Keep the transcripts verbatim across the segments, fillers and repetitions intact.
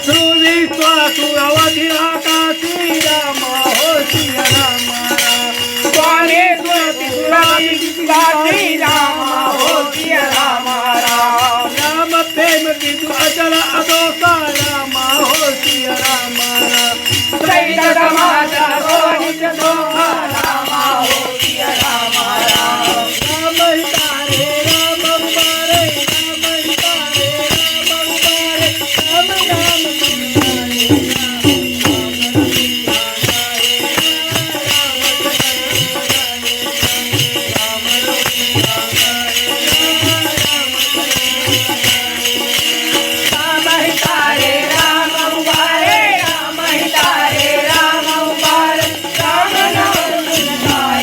सुविश्वासु अवधि आकाशी राम हो सिया राम राम। स्वामी सुरति सुरति विश्वासी राम हो सिया राम राम। राम प्रेम विधु अचल अदोसा राम हो सिया राम राम। सहित समाज को नित दोहा राम हो सिया राम राम। राम हिता रे राम उबारे, राम हिता रे राम उबारे, राम नाम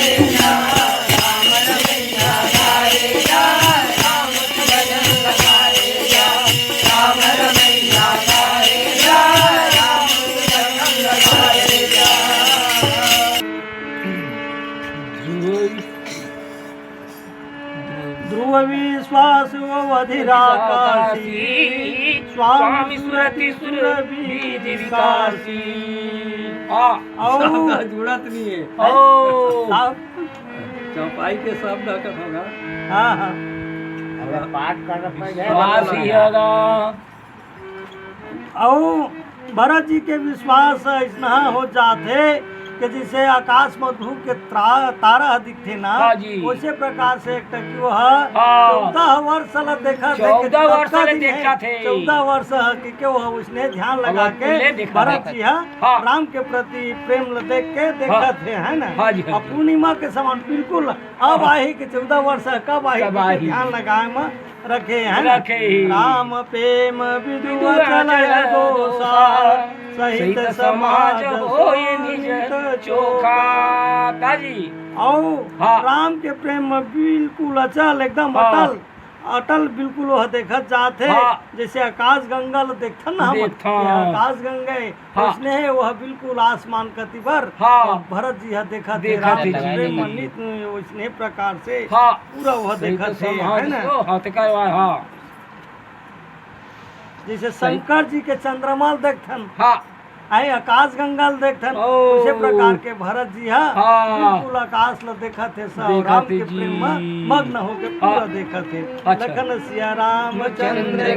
ध्रुव विश्वास अवधि राकासी, स्वामी सुरति सुर विधि विकासी। हाँ, अउ शब्द जुड़त नहीं है। ओ। आप चौपाई के शब्द का होगा। हाँ, हाँ। अगर पाठ कर रखा जाए, विश्वास ही होगा। अउ भरत जी के विश्वास अइसना हो जाथे कि जइसे आकाश म ध्रुव के त्रा-, तारा ह दिखथे ना, हाँ जी। वइसे प्रकार से एक टकी वो ह हाँ। चौदह वर्ष ल देखत हे कि चौदह वर्ष कतका ल दिन हे, देखत हे। चौदह वर्ष ह कि के वो ह उसने ध्यान लगा के भरत जी ह हाँ। राम के प्रति प्रेम ल देख के हाँ। देखत हे, है ना? हाँ जी, हाँ अउ जी। पूर्णिमा के समान बिल्कुल अब हाँ। आही कि चौदह वर्ष ह कब आही कब के आही। ध्यान लगाए म रखे, है ना? रखे ही। राम प्रेम विधु विधु अचल अचल अदोसा, दोसा, सहित सहित समाज समाज होय होय निज निज चोखा। चोखा। ताजी। अउ हाँ। राम के प्रेम म बिल्कुल अचल, एकदम हाँ। अटल, अटल बिल्कुल वह देखत जात हे। हाँ। जइसे आकाश गंगा ल देखथन ना हमन, देखथन। ये आकाश गंगा हे, हाँ। उसने हे, वह बिल्कुल आसमान कति बर हाँ। अउ भरत जी ह देखत हे, देखत राम हे के जी। प्रेम म नित उसने प्रकार से हाँ। पूरा वह सही देखत तो हे, है ना? समझ लो, हाँ, तेकर बाद, हाँ। जइसे सही। शंकर जी के चंद्रमा ल देखथन, हाँ। अउ आकाश गंगा ल देखथन, ओ। उसे प्रकार के भरत जी ह हाँ। बिल्कुल आकाश ल देखत हे, स-, देखत राम हे के जी। प्रेम म मग्न होके पूरा हाँ। देखत हे। अच्छा। लखन सिया रामचंद्र